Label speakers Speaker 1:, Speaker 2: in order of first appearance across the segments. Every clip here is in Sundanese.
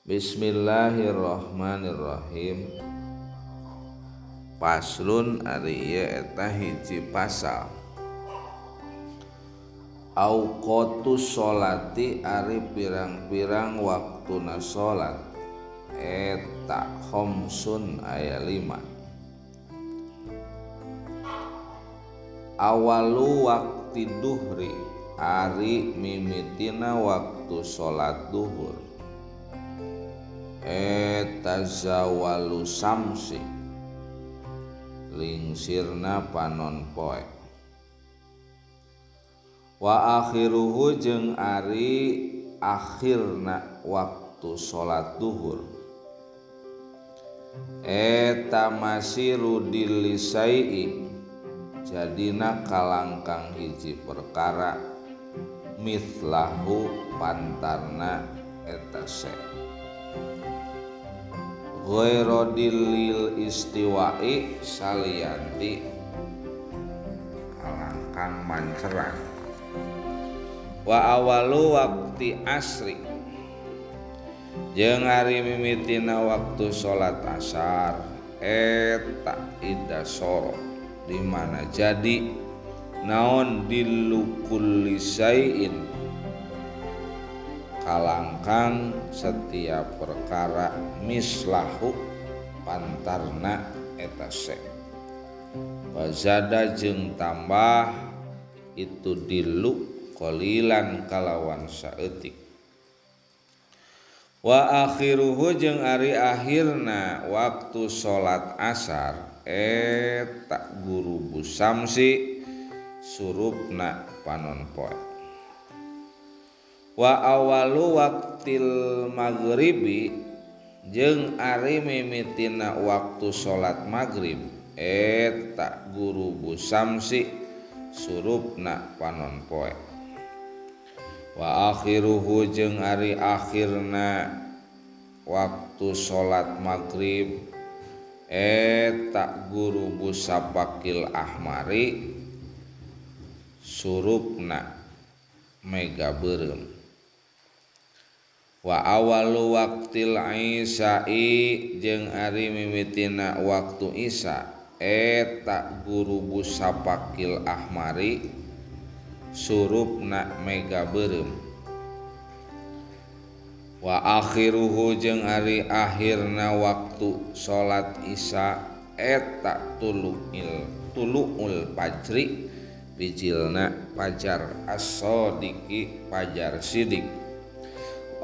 Speaker 1: Bismillahirrahmanirrahim. Paslon ari ieu eta hiji pasal. Auqatus sholati ari pirang-pirang waktuna salat eta khamsun aya 5. Awalu waqti duhri ari mimitina waktu salat duhur eta zawalu samsi lingsirna panon poe. Wa akhiruhu jeung ari akhirna waktu salat duhur eta masiru dilisai jadina kalangkang hiji perkara mithlahu pantarna eta se ghairu dilil istiwa'i salianti kalangkang manceran. Wa awalu waqti asri jeung ari mimitina waktu salat asar eta ida soro di mana jadi naon dilukul lisaiin kalangkang setiap perkara mislahu pantarna eta se. Wazada jeung tambah itu dilu qalilan kalawan saeutik. Wa akhiruhu jeung ari akhirna waktu salat asar eta gurubu samsi surupna panon poe. Wa awalu waqtil maghribi jeung ari mimitina waktu salat maghrib eta gurubu samsi surupna panon poe. Wa akhiruhu jeung ari akhirna waktu salat maghrib eta gurubu sapakil ahmari surupna mega beureum. Wa awalu waqtil isya'i jeung ari mimitina waktu isya eta gurubu sapakil ahmari surupna mega beureum. Wa akhiruhu jeung ari akhirna waktu salat isya eta tuluul fajri bijilna fajar as-sadiqi fajar sidik.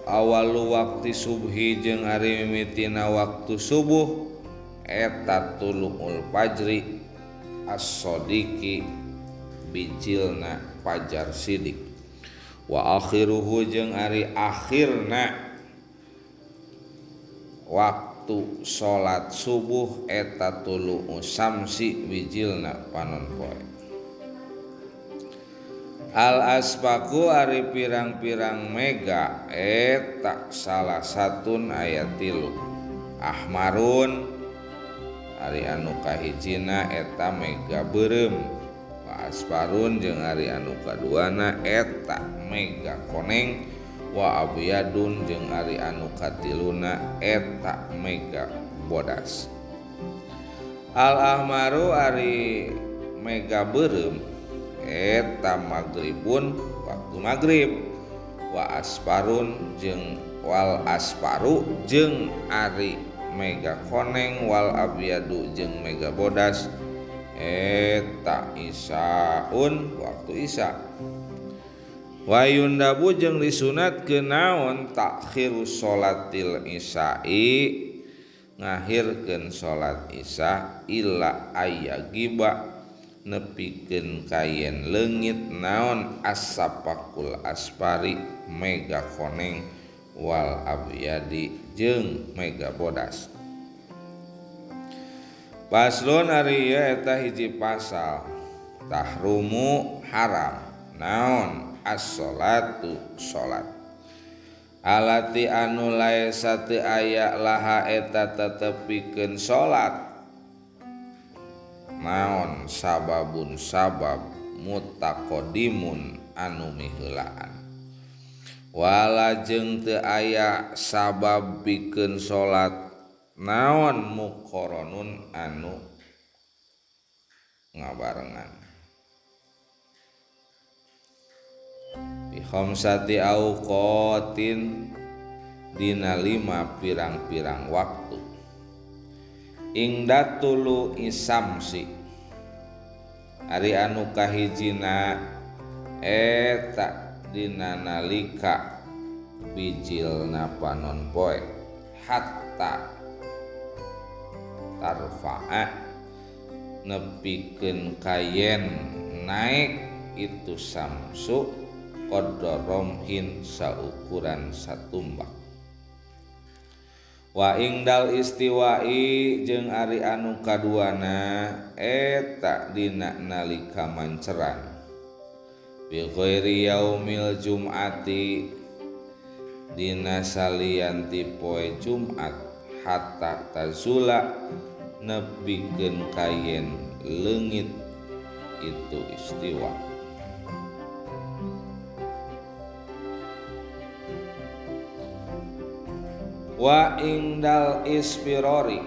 Speaker 1: Awalu waqti subhi jeung ari mimitina waktu subuh eta tuluul fajri as-sadiqi bijilna fajar sidik. Wa akhiruhu jeung ari akhirna waktu salat subuh eta tulu'u samsi bijilna panon poe. Al asbaku ari pirang-pirang mega eta salah satun aya 3. Ahmarun ari anu kahijina eta mega beureum. Wa asfarun jeung ari anu kaduana eta mega koneng. Wa abyadun jeung ari anu katiluna eta mega bodas. Al ahmaru ari mega beureum eta maghribun waktu maghrib. Wa asfarun jeung wal asfaru jeung ari mega koneng wal abyadu jeung mega bodas eta isyaun waktu isya. Wa yundabu jeung disunatkeun naon takhiru sholatil isya'i ngahirkeun salat isya illa ayyagiba nepikeun kayen leungit naon as-sapakul asfari mega koneng wal abyadi jeung mega bodas. Paslon ari ieu eta hiji pasal tahrumu haram naon as-sholatu salat alati anu laesa teu aya laha eta tetepikeun salat naon sababun sabab mutaqaddimun anu miheulaan. Wala jeung teu aya sabab pikeun salat naon muqaranun anu ngabarengan. Bi khamsati auqatin dina 5 pirang-pirang waktu. Ingda tulu isamsi ari anu kahijina eta dina nalika bijilna panon poe hatta tarfa'a nepikeun kayen naik itu samsu qadra romhin saukuran satumbak. Wa ingdal istiwa'i jeung ari anu kaduana eta dina nalika manceran bi ghairi yaumil jum'ati dina salian ti poe Jumat hatta tazula nepikeun kayen leungit itu istiwa. Wa ingdal isfirori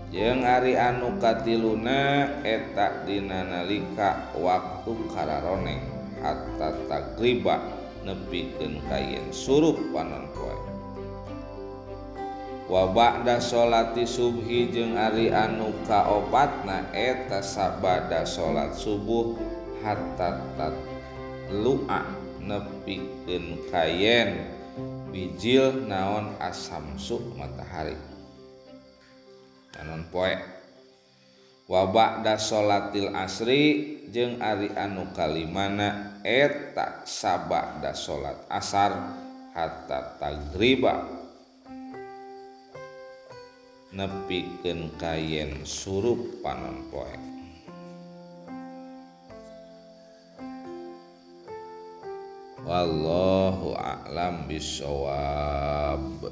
Speaker 1: jeung ari anu katiluna eta dina nalika waktu kararoneng hatta tagriba nepikeun kayen surup panon poe. Wa ba'da sholati subhi jeung ari anu kaopatna eta sabada salat subuh hatta tatlu'a nepikeun kayen bijil naon asamsu matahari panon poe. Wa ba'da sholatil asri jeung ari anu kalimana eta sabada salat asar hatta tagriba nepikeun kayen surup panon poe. Wallahu a'lam bissawab.